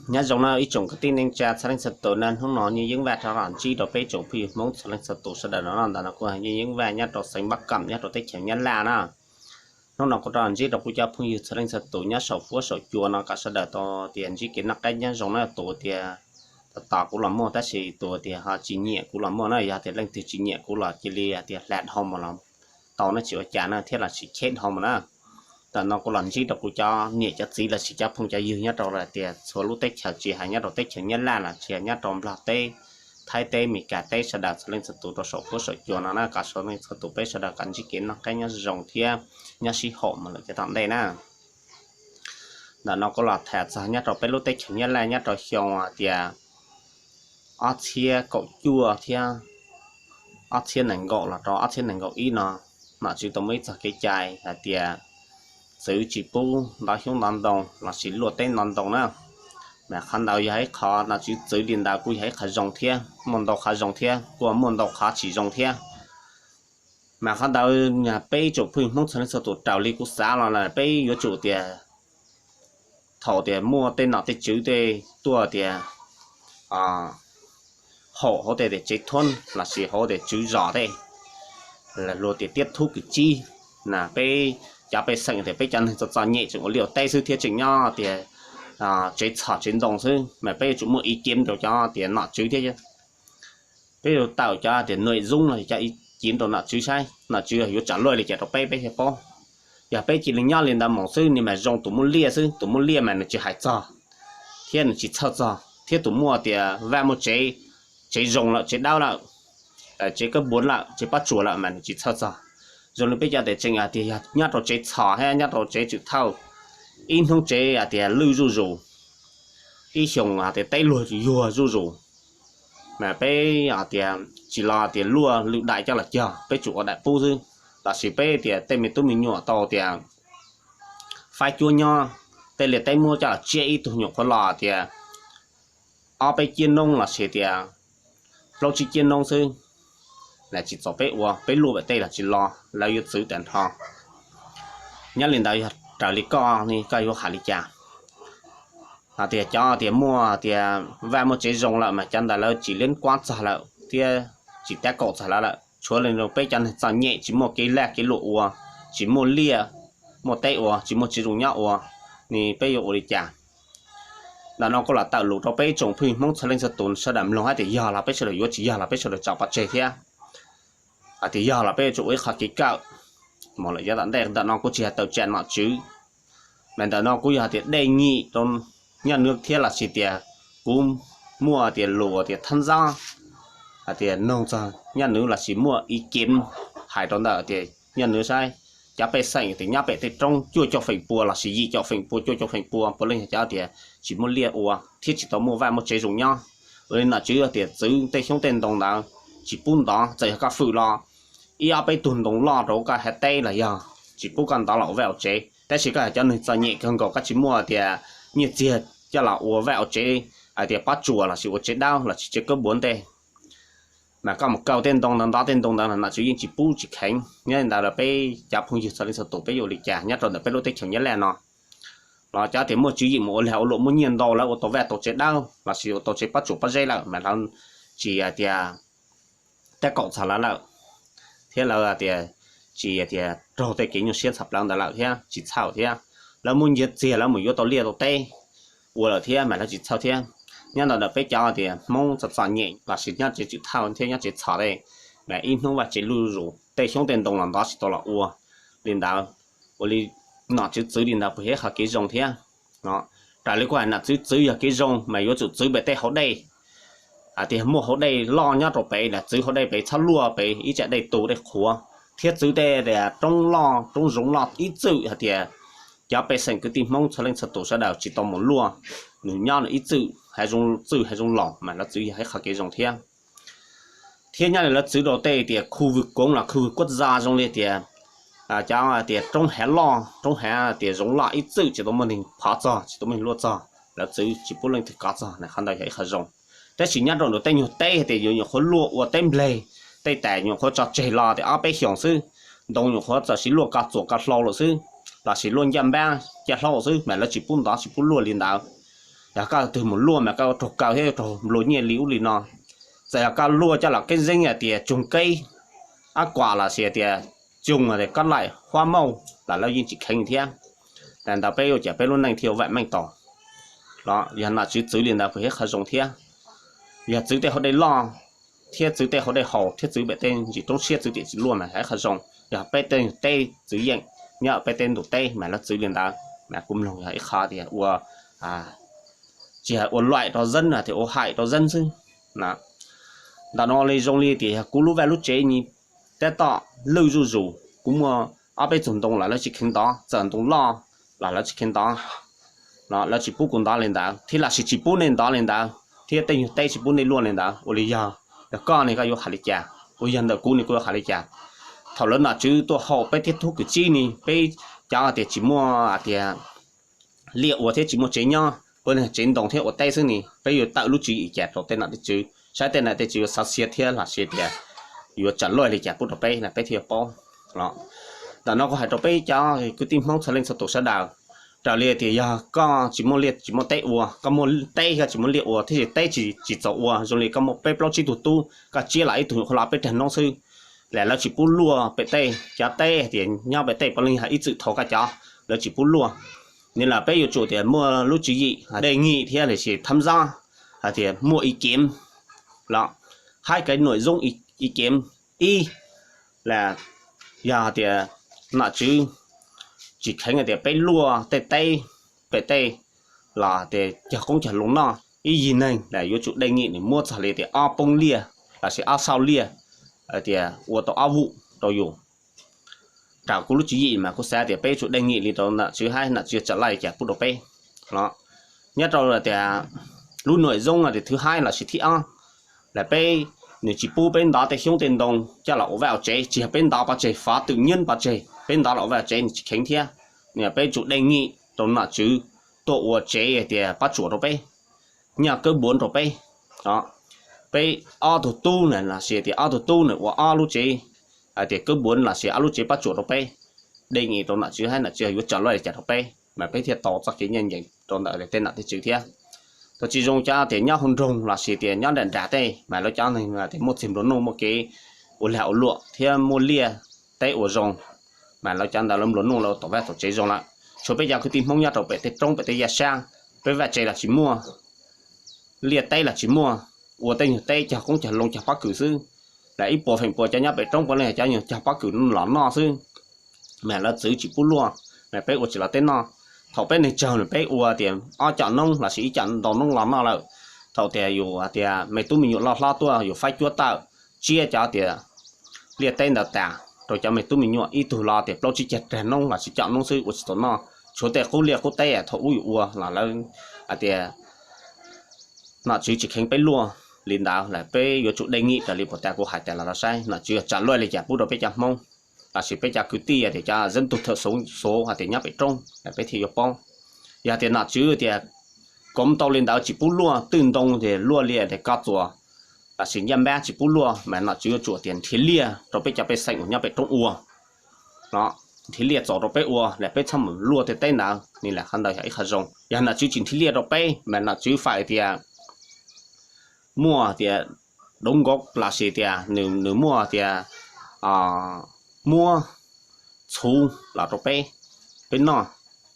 Nyob zoo na ib tsoom kwv tij neej tsa txhua leej txhua tus na, hnub no Nyiaj Yeeb Vaj rov los ntsib rau peb tsoom phooj ywg Hmoob txhua leej txhua tus sawv daws no. Ntawm no kuv Nyiaj Yeeb Vaj nyob rau xeev Npab Kam nyob rau teb chaws Nyab Laj na. Hnub no kuv rov los ntsib rau kuv cov phooj ywg txhua leej txhua tus nyob saum fuab saum cua no kom sawv daws tau tias ntsib kev noj qab nyob zoo na. Tus tias tos tos kuv los muaj tab sis tus tias ho tsis nyiam kuv los muaj na. Yog tias leej twg tsis nyiam kuv los cia li hais tias hla dhau mus los tau na, tsis ua cas na, thiab los sis cheb dhau mus na. Ntawm no kuv los ntsib rau kuv cov niam cov txiv los sis cov phooj cov ywg nyob rau tias txhua lub teb chaws, tsis hais nyob rau teb chaws Nyab Laj los tsis hais nyob rau Nplog teb, Thaib teb, Mes Kas teb, sawv daws txhua leej txhua tus rau saum fuab saum cua no na, kom txhua leej txhua tus peb sawv daws kom ntsib kev noj qab nyob zoo thiab nyob sib haum mus lawm yav tom ntej na. Ntawm no kuv los tham txog nyob rau peb lub teb chaws Nyab Laj nyob rau xyoo hais tias ob txhiab kaum cuaj thiab ob txhiab nees nkaum los rau ob txhiab nees nkaum ib no, nom tswv tau muaj ib txog kev cai hais tias txwv tsis pub ntov xyoob ntov ntoo los sis luaj teb ntov ntoo na. Mas qhov ntawd yog ib qho nom tswv txwv li ntawd kuj yog ib qho zoo thiab, muaj ntau qhov zoo thiab kuj muaj ntau qhov tsis zoo thiab. Mas qhov ntawd peb tsoom phooj ywg Hmoob txhua leej txhua tus raws li kuv xav los peb yuav tsum tias thaum tias muaj tej nom tej tswv tej tuaj tias haum hauv tej tsev thuab los sis hauv tej tswv zos tej, luag tias tiab thub kwv tsib na, peb cov pej xeem tias peb cov neeg txom txom nyem tseem ua liaj ua teb xwb thiab tseem nyob tias tsev txhom tsev ntoo xwb, mas peb yuav tsum muaj ib cev rau cov tias nom tswv thiab. Peb yuav tawm cov tias nuam zoob no, cov ib cev rau nom tswv saib nom tswv yuav tsam luaj li cas rau peb, peb thiaj paub. Yog peb cia li nyob li ntawd mus xwb, nws mas zoo tus muaj liaj xwb, tus muaj liaj mas nws tsis hais txog thiab nws tsis txhawj txog, thiab tus muaj tias vaj muaj tsev, tsev zoo lawm tsev dawb lawm, tsev kab npuav lawm, tsev pob tsuas lawm mas nws tsis txhawj txog. Zoo li peb cov tias tseem hais tias yog nyob rau tsev txhom thiab nyob rau tsev tswm thawj, ib hnub tsev hais tias lwj zuj zus, ib xyoos hais tias teb luag yuag zuj zus, mas peb hais tias tsis los tias luaj lwm daim coj los cog, peb tsum ua daim pub xwb. Los sis peb tias tej me tub me nyuam tau tias faib cuab nyob, tej liaj teb muab coj los tsiab ib tug nyuam qhuav los tias ob peb ciab noob los sis tias plaub tsib ciab noob xwb, lam tsis txaus peb ua, peb luaj pem tej los tsis los, lawv yuav txwv tas nrho. Nyob li ntawd yog raws li koj ne koj yuav hais li cas? Hais tias cov tias muaj tias vaj muaj tsev zoo lawm mas cov ntawd lawv tsis liab kuab txog lawm thiab tsis tab kaum txog lawv lawm, tshuav li peb cov neeg txom nyem tsis muaj kev laj kev luam ua, tsis muaj liaj muaj teb ua, tsis muaj tsev zoo nyob ua, ne peb yuav ua li cas? Ntawm no kuj los tawm lus rau peb tsoom phooj ywg Hmoob txhua leej txhua tus sawv daws mloog hais tias yog los peb sawv daws yuav, tsis yog los peb sawv daws tso pov tseg thiab. Hais tias yog los peb yuav tsum ua ib qho kev kawm mus lawm yav tom ntej. Ntawm no kuv tsis hais tawm tsam nom tswv, mas ntawm no kuv yog hais tias dej nyim rau nyaj nwv thiab los sis tias kuv muaj tias lus tias thab ntxab hais tias noog txog nyaj nwv los sis muaj ib cev hais rau ntawm tias nyaj nwv saib cov pej xeem tias nyob pem tej roob cuaj caum feem pua los sis yim caum feem pua, cuaj caum feem pua puav leej yog cov tias tsis muaj liaj ua thiab tsis tau muaj vaj muaj tsev zoo nyob. Ua li nom tswv tias txwv tej xyoob tej ntoo ntawd tsis pub ntov, txawm yog koj fwm los ib ob peb tug ntoo loj rau koj hav teb los yog tsis pub koj ntov los ua vaj ua tsev, tab sis koj yog cov neeg txom nyem kawg nkaus koj tsis muaj tias nyiaj txiag coj los ua vaj ua tsev, hais tias pob tsuas los sis ua tsev dawb los sis tsev kab npuav ntej, mas koj mus kaw tej ntoo ntawd ntov tej ntoo ntawd los nom tswv yeej tsis pub tsis kheev. Nyob li ntawd los peb cov phooj ywg txhua leej txhua tus peb yuav ua li cas nyob rau ntawm peb lub teb chaws Nyab Laj no? Los cov tias muaj tswv yim mus ua lag ua luam muaj nyiaj ntau lawv ua tau vaj tau tsev dawb los sis ua tau tsev pob tsuas pob zeb lawm mas lawv tsis hais tias tab kaum txog lawv lawm, thiab lawv tias tsis hais tias raug tej kev nyuaj siab txhov plawv ntawd lawm thiab tsis txhawj thiab. Lawv muaj nyiaj txiag lawv mus yuav tau liaj tau teb ua lawm thiab mas lawv tsis txhawj thiab. Nyob ntawm ntawm peb cov tias Hmoob txom txom nyem los sis nyob tsev tswm thawj thiab nyob tsev txhom tej, mas ib hnub vaj tsev luj zus tej xyoob tej ntoo los ntov tsis tau los ua li ntawd, ua li nom tswv txwv li ntawd puas yog ib qho kev zoo thiab? Raws li kuv hais nom tswv txwv yog kev zoo mas yuav tsum txwv pem tej hauv dej, hais tias muaj hauv dej loj nyob rau pem los txwv hauv dej pem txhob luaj pem ib tsam dej tu dej qhuav, thiab txwv tej roob loj roob zoov loj ib txwm hais tias cov pej xeem kwv tij Hmoob txhua leej txhua tus sawv daws tsis tau mus luaj, nws nyob nws ib txwm hav zoov txwj hav zoov laus mas lawv txwv yog ib qho kev zoo thiab. Thiab nyob li lawv txwv rau tej tias khu vwm koov los khu vwm kuab za zoo li tias cov tias roob hav loj roob hav tias zoov loj ib txwm tsis tau muaj neeg phov txog tsis tau muaj neeg luaj txog, lawv txwv tsis pub leej twg kov txog na, qhov ntawd yog ib qho zoo. Tab sis nyob rau ntawm tej nyuag teb tias yuav nyuam qhuav luaj ua teb npleg, tej tais nyuam qhuav tso tseg los tias ob peb xyoos xwb, ntoo nyuam qhuav txawm sis luaj ko txuam ko hlau lawm xwb, los sis luaj ncaj npab ncaj hlaub xwb mas lawv tsis pub ntov tsis pub luaj li ntawd. Yog koj twg mus luaj mas koj ua raug kaw thiab ua raug nplua nyiaj li ub li no. Txawm yog koj luaj coj los keeb zeeb hais tias tsoog keb, ab kuam los sis tias tsoog tias koj laim huab mauj los lawv yeej tsis kheev thiab. Ntawd peb ua cas peb lub neej thiaj vam meej tos. Los yog nom tswv txwv li ntawd puas yog ib qho zoo thiab? Yog txwv tej hauv dej loj thiab txwv tej hauv dej haus thiab txwv pem tej ntsis roob siab txwv tiam tsis luaj mas yog ib qho zoo. Yog peb tej teb txwv yeej nyob peb teb ntuj teb mas lawv txwv li ntawd mas kuv mloog yog ib qho tias ua tsis yog ua laim rau zeeb, tias ua haim rau zeeb xwb. Ntawm no li zoo li tias yog kuv lub vaj lub tsev ni, tab tom lwj zuj zus, kuv muaj ob peb txug ntoo los lawv tsis kheev ntov, txawm ntoo loj los lawv tsis kheev ntov, lawv tsis pub kuv ntov li ntawd thiab los sis tsis pub nej ntov li ntawd thiab tej nyuag teb tsis pub nej luaj li ntawd. Ua li yog, yog koj ne koj yuav hais li cas? Ua yog ntawm kuv ne kuv yuav hais li cas? Thaum lawv nom tswv tuaj haum peb thiab tub kwv tij ne, peb cov tias tsis muaj tias liaj ua thiab tsis muaj tsev nyob, puav leej tsev ntoo thiab ua teb xwb ne, peb yuav tawm lub tswv yim cas rau tej nom tej tswv, saib tej nom tej tswv yuav xav xiav thiab los sis tias yuav tsam luaj li cas pub rau peb los peb thiaj yuav paub. Ntawm no kuv hais rau peb cov kwv tij Hmoob txhua leej txhua tus sawv daws, raws li tias yog koj tsis muaj liaj tsis muaj teb ua, koj muaj teb koj tsis muaj liaj ua thiab tsis teb tsis txaus ua, zoo li koj muaj peb plaub tsib tug tub, koj tsiab los ib tug nyuam qhuav los peb rag noob xwb, los lawv tsis pub luaj pem tej, cov teb tias nyob pem tej puav leej yog ib txwm thaum koj cov, lawv tsis pub luaj. Ni los peb yuav tsum tias muaj lub tswv yim dej nyim thiab los sis thab zab hais tias muaj i kev los hais kev nuam zoo i kev ib los yog tias nom tswv tsis kheev hais tias peb luaj tej teb pem tej los tias cog qoob cog loo noj, ib yig neeg los yuav tsum dej nyim nws muab txog li tias ob poob liaj los sis ob xauj liaj, tias ua tau ob vum rau yus. Raws kuv lub tswv yim mas kuv xav tias peb yuav tsum dej nyim li rau nom tswv haib, nom tswv yuav tsam luaj li cas pub rau peb. Nyob rau tias lub nuam zoo tias thib haib los sis thib ob, los peb, nws tsis pub peb ntov tej xyoob tej ntoo coj los ua vaj ua tsev, tsis yog peb ntov pov tseg, fav twm nyiab pov tseg, peb ntov los ua vaj ua tsev nws tsis kheev thiab. Nws peb yuav tsum dej nyim rau nom tswv tuaj ua tsev hais tias pab tsuam rau peb, nyaj kawb npuav rau peb. Peb ob tug tub na los sis tias ob tug tub nws ua ob lub tsev hais tias kawb npuav los sis ob lub tsev pab tsuam rau peb, dej nyim rau nom tswv haib, nom tswv yuav tsam luaj li cas rau peb mas peb thiaj tau txoj kev ncaj ncees rau ntawm tej nom tej tswv thiab. Tau tsis zoo cov tias nyob hauv nroog los sis tias nyob nram nram tej mas lawv cov neeg tias muaj txiag nplua nuj muaj kev ua lag ua luam thiab muaj liaj teb ua zoo, mas lawv cov ntawd lawv nplua nuj lawv tau vaj tau tsev zoo lawm. Tshuav peb cov kwv tij Hmoob nyob rau pem tej roob pem tej yaj sab, peb vaj tsev los tsis muaj, liaj teb los tsis muaj, ua tej nyuag teb cog qoob cog loo cog pob kws xwb. Los ib puas feem pua cov nyob pem roob puav leej cov nyuag cog pob kws los noj xwb, mas lawv txwv tsis pub luaj, mas peb ua tsis los teb noj. Thaum peb neeg tsawg nws peb ua tias ob com noob los sis ib com ntau noob los noj lawm. Thaum tias yus tias me tub me nyuam loj hlob tuaj yus faib cuab tawm, tsiab cov tias liaj teb ntawd tas rau cov me tub me nyuam, ib tug los tias plaub tsib caug rag noob los sis com noob xwb ua tsis tau noj. Tshuav tej qub liaj qub teb thaum ub yus ua los lawv hais tias nom tswv tsis kheev peb luaj li ntawd los peb yuav tsum dej nyim raws li puas tas kuv hais tas los rau saib nom tswv yuav tsam luaj li cas pub rau peb cov Hmoob los sis peb cov kwv tij tias cov zeeb tug thawm xuv hais tias nyob pem roob los peb thiaj yuav paub. Yog tias nom tswv tias koom tau li ntawd tsis pub luaj, twj ntoo tias luaj li tias koj txuas los sis ncaj npab tsis pub luaj mas nom tswv yuav tsum tias nrhiav liaj rau peb cov pej xeem uas nyob pem roob ua, nrhiav liaj txaus rau peb ua los peb txhob mus luaj tej teb ntawd ni, lam qhov ntawd yog ib qho zoo. Yog nom tswv tsis nrhiav liaj rau peb mas nom tswv faim tias muaj tias dov nkaus los sis tias nws muaj tias muab txhuv los rau peb, peb noj,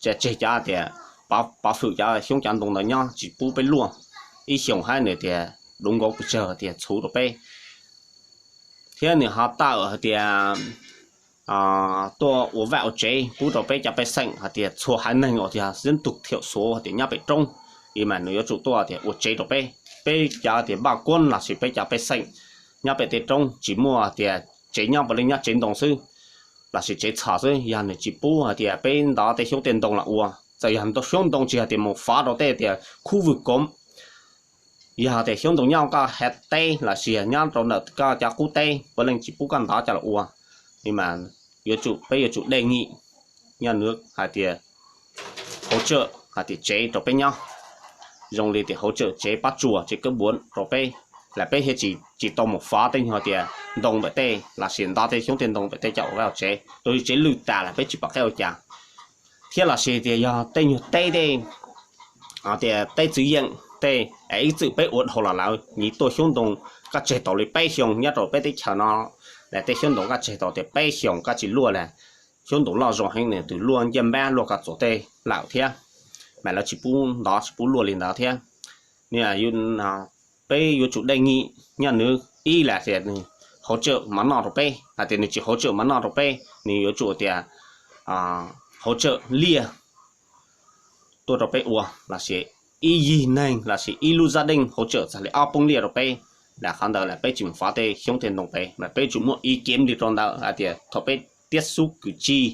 tsam tseg cov tias pov fwm cov xyoob cov ntoo ntawd nyob tsis pub peb luaj. Ib xyoos haib nws tias dov nkaus pes tsawg tias txhuv rau peb, thiab nws ho tawm hais tias tuaj ua vaj ua tsev pub rau peb cov pej xeem hais tias txhua haiv neeg uas tias zeeb tug thawm xuv hais tias nyob pem roob, mas nws yuav tsum tuaj tias ua tsev rau peb, peb cov tias npaj kuab los sis peb cov pej xeem nyob pem tej roob tsis muaj tias tsev nyob puav leej nyob tsev ntoo xwb los sis tsev txhos xwb. Yog nws tsis pub hais tias peb ntov tej xyoob tej ntoo los ua, txawm yog ntov xyoob ntoo tsis hais tias mus fav rau tej tias khub vwm koom, yog tias xyoob ntoo nyob koj hav teb los sis nyob rau ntawm koj cov qub teb puav leej tsis pub koj ntov coj los ua. Mas yuav tsum, peb yuav tsum dej nyim nyob nws hais tias hauv tsawm hais tias tsev rau peb nyob, zoo li tias hauv tsawm tsev pab tsuas tsev kawb npuav rau peb, los peb thiaj tsis tau mus fav tej nyuag tias ntoo ntawm tej los sis ntov tej xyoob tej ntoo ntawm tej coj ua vaj ua tsev, rau tsev lwj tas los peb tsis pom qab ua cas. Thiab los sis tias yog tej nyuag teb tej tias teb txwv yeem tej es ib txwm peb ua dhau los lawm, nyiv tuaj xyoob ntoo kaj tseg tau li peb xyoos nyob rau peb teb chaws no, las tej xyoob ntoo kaj tseg tau tias peb xyoos kaj tsis luaj las, xyoob ntoo loj zoo heev nws twb luaj ncaj npab luaj koj txuas tej lawm thiab, mas lawv tsis pub ntov tsis pub luaj li ntawd thiab. Peb yuav tsum dej nyim nyob nws ib las tias nws hauv tsawm mov noj rau peb, hais tias nws tsis hauv tsawm mov noj rau peb, nws yuav tsum tias hauv tsawm liaj tuaj rau peb ua, lossis ib yig neeg lossis ib lub zaj deej hauv tsawm txog li ob poob liaj rau peb. Las qhov ntawd las peb tsis mus fav tej xyoob tej ntoo pem, mas peb tsum muaj ib cev li rau ntawd hais tias thaum peb tiab xub kwm tij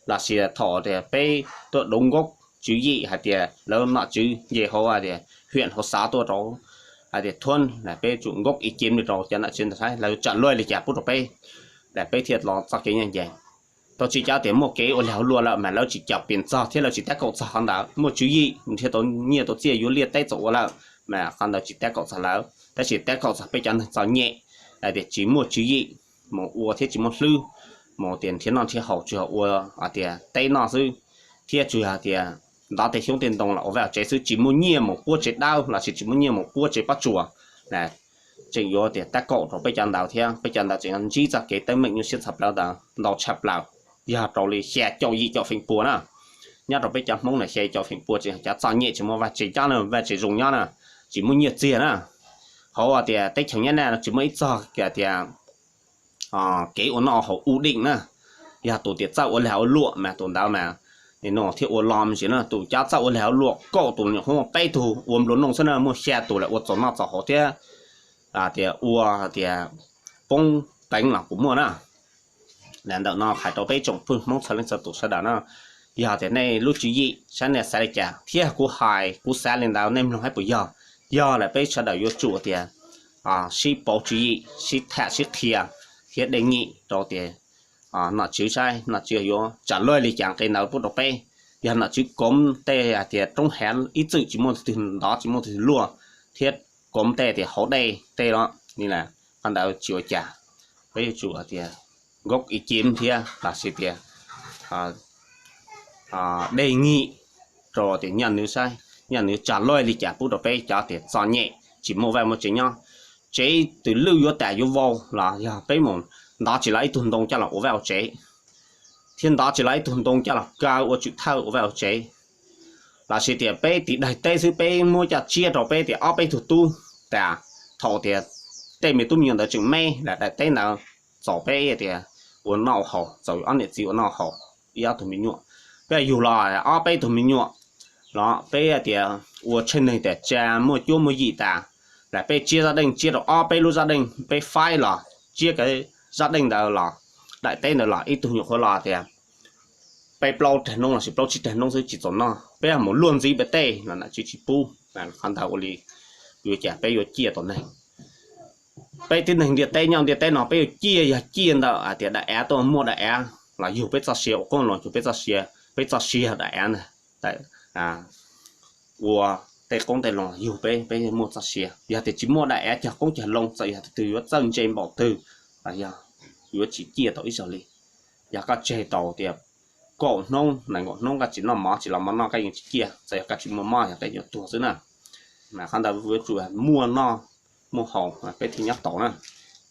lossis thaum tias peb tuaj dob nkob tswv yim hais tias lawv nom tswv nce hauv hais tias hiam hauv xav tuaj rau hais tias thuab las peb tsum nkob ib cev li rau cov nom tswv ntawd saib lawv tsam luaj li cas pub rau peb, las peb thiaj los txoj kev nyob nce. Tau tsis cov tias muaj kev ua lag ua luam lawm mas lawv tsis cam piam txog thiab lawv tsis tab kaum txog qhov ntawd, muaj tswv yim thiaj tau nyiaj tau txiaj yuav liaj teb txaus ua lawm, mas qhov ntawd tsis tab kaum txog lawv, tab sis tab kaum txog peb cov neeg txom nyem hais tias tsis muaj tswv yim, mus ua thiab tsis muaj hlwb, mus tias nrhiav noj nrhiav haus tsuas ua hais tias teb noj xwb, thiab tsuas yog tias ntov tej xyoob tej ntoo los ua vaj ua tsev xwb, tsis muaj nyiaj mus puab tsev dawb lossis tsis muaj nyiaj mus puab tsev pob tsuas, tseem yuav tias tab kaum rau peb cov ntawd thiab peb cov ntawd tseem ntsib txoj kev teeb meem nyuaj siab txhaj plaws ntawd ntau tshaj plaws. Yog rau li xya caum yim caum feem pua na, nyob rau peb cov Hmoob na xya caum feem pua tseem yog cov txom nyem tsis muaj vaj tsev nyob na, vaj tsev zoo nyob na, tsis muaj nyiaj txiag na. Hauv tias teb chaws Nyab Laj no tsis muaj ib txog tias kev ua noj haus u deem na. Yog tus tias txawj ua lag ua luam mas tus ntawd mas no thiaj ua los me ntsis na, tus cov txawj ua lag ua luam kaum tus nyuam qhuav muaj peb tug ua nplua nuj xwb na, muaj xya tus lawm ua txaus noj txaus haus thiab tias ua tias poob peev los kuj muaj na. Ntawm no hais rau peb tsoom phooj ywg Hmoob txhua leej txhua tus sawv daws na, yog tias nej lub tswv yim saib nej xav li cas thiab kuv hais kuv xav li ntawd nej mloog saib puas yog. Yog lawm peb sawv daws yuav tsum tias sib pauv tswv yim, sib tham sib qhia thiab dej nyim rau tias nom tswv saib nom tswv yuav tsam luaj li cas nqe ntawd pub rau peb. Yog nom tswv koom tej hais tias roob hav ib txwm tsis muaj leej twg ntov tsis muaj leej twg luaj, thiab koom tej tias hauv dej tej los ni las qhov ntawd tsis ua cas. Peb yuav tsum tias nkob ib cev thiab lossis tias dej nyim rau tias nyob nws saib, nyob nws tsam luaj li cas pub rau peb cov tias txom nyem tsis muaj vaj muaj tsev nyob. Tsev twg lwj yuav tas yuav vau los yog peb mus ntov tsis los ib tug ntoo coj los ua vaj ua tsev, thiab ntov tsis los ib tug ntoo coj los kaw ua tswm thawj ua vaj ua tsev. Lossis tias peb tiv daim teb xwb peb muab coj tsiab rau peb tias ob peb tug tub tas, thaum tias tej me tub me nyuam ntawd tseem me las daim teb ntawd txaus peb tias ua noj haus, txaus ob niam txiv ua noj haus ib ob tug me nyuam. Peb yug los ob peb tug me nyuam los peb tias ua tsheej neeg tias tsa muaj cuab muaj yim tas, las peb tsiab zaj deej tsiab rau ob peb lub zaj deej, peb faib los tsiab zaj deej ntawd los daim teb ntawd los ib tug nyuam qhuav los tias peb plaub rag hnub lossis plaub tsib rag hnub xwb tsis txaus noj, peb mus luaj ntxiv pem tej los nom tswv tsis pub. Qhov ntawd ua li yuav cas peb yuav ciaj tau neeg. Peb tib neeg ntiaj teb nyob ntiaj teb no peb yuav ciaj yog ciaj ntawm hais tias daim av tuaj muaj daim av los yug peb txoj sia, ua qoob loo yug peb txoj sia, peb txoj sia daim av na, ua tej qoob tej loo yug peb, peb muaj txoj sia. Yog tias tsis muaj daim av cog qoob cog loo txawm yog tus twg yuav txawj ntse npaum twg los yog yuav tsis ciaj tau ib zaug li. Yog koj tseg tau tias kaum hnub nees nkaum hnub koj tsis noj mov tsis los mov noj koj yeej tsis ciaj, txawm yog koj tsis muaj mob yog koj yuav tuag xwb na. Mas qhov ntawd yuav tsum muaj noj muaj haus peb thiaj nyob tau na.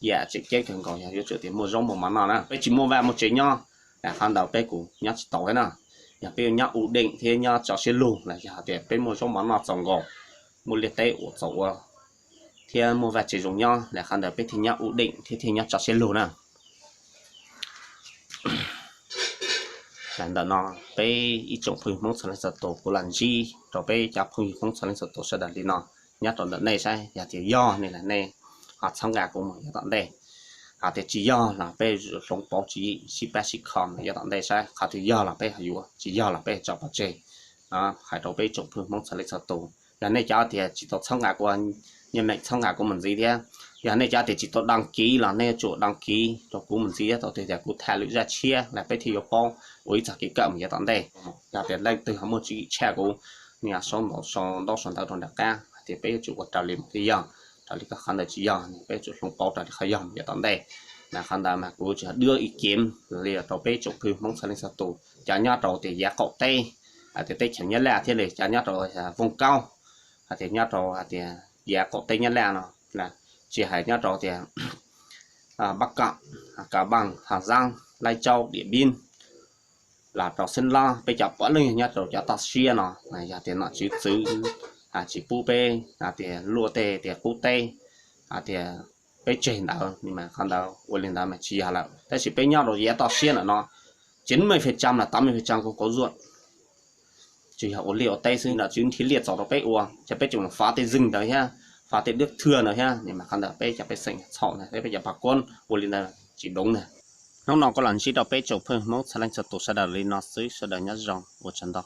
Yam tseem ceeb kawg nkaus yog yuav tsum tias muaj zaub muaj mov noj na, peb tsis muaj vaj muaj tsev nyob, qhov ntawd peb kuj nyob tsis tau thiab na. Yog peb yuav nyob u deem thiab nyob tso siab lug los yog tias peb muaj zaub mov noj txaus nkaus, muaj liaj teb ua txaus ua thiab muaj vaj tsev zoo nyob, las qhov ntawd peb thiaj nyob u deem thiab thiaj nyob tso siab lug na. Ntawm no peb ib tsoom phooj ywg Hmoob txhua leej txhua tus, kuv los ntsib rau peb cov phooj ywg Hmoob txhua leej txhua tus sawv daws li no, nyob rau ntawm nej saib yog tias yog ne las nej ho txhawb nqa kuv mus yav tom ntej. Hos tias tsis yog los peb hloov pauv tswv yim sib pab sib kho mus yav tom ntej saib qhov twg yog los peb ho yuav, tsis yog los peb tso pov tseg. Hais rau peb tsoom phooj ywg Hmoob txhua leej txhua tus, yog nej cov tias tsis tau txhawb nqa kuv, nej meem txhawb nqa kuv mus ntxiv thiab. Yog nej cov tias tsis tau đăng ký los nej yuav tsum đăng ký rau kuv mus ntxiv thiab, thaum twg tias kuv tham lwm zaj tshiab los peb thiaj yuav paub ua ib txoj kev kawm mus yav tom ntej. Yog tias leej twg ho muaj tswv yim tshaj kuv, nej sau ntaub sau ntawv rau nram qab hais tias peb yuav tsum ua raws li mus thiaj yog, raws li koj qhov ntawd tsis yog peb yuav tsum hloov pauv raws li qhov yog mus yav tom ntej. Mas qhov ntawd mas kuv tsis yog đứa ý kiến li rau peb tsoom phooj ywg Hmoob txhua leej txhua tus, cov nyob rau tias yav qaum teb hais tias teb chaws Nyab Laj thiaj li cas nyob rau Voos Kaub, hais tias nyob rau hais tias yav qaum teb Nyab Laj no, tsis hais nyob rau tias Bắc Kạn, Cao Bằng, Hà Giang, Lai Châu, Điện Biên, los rau Sơn La, peb cov pom leej nyob rau cov toj siab no, yog tias nom tswv txwv tsis pub peb hais tias luaj tej tias qub teb, hais tias peb tseg ntawd, qhov ntawd ua li ntawd mas tsis yog lawm. Tab sis peb nyob rau yav toj siab ntawm no, chín mươi phần trăm là tám mươi phần trăm kuj kauv zuaj, tsis yog ua liaj ua teb xwb, nom tswv nrhiav liaj txaus rau peb ua, ces peb tseem fav tej zim ntawd thiab, fav tej dab thwj ntawd thiab, mas qhov ntawd peb cov pej xeem txhaum ntag, peb cov pab kuab ua li ntawd tsis doob ntag. Hnub no kuv los ntsib rau peb tsoom phooj ywg Hmoob txhua leej txhua tus sawv daws li no xwb, sawv daws nyob zoo, ua tsaug ntau.